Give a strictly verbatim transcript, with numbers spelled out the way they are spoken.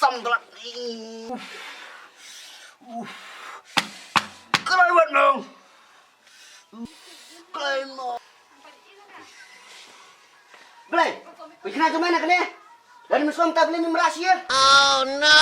Ong glak. Uf. Uf. Khlaiñ wat mong. Khlaiñ mong. Blei, phi kena kemana kene? Dari meskom tak boleh mimrasir. Oh no.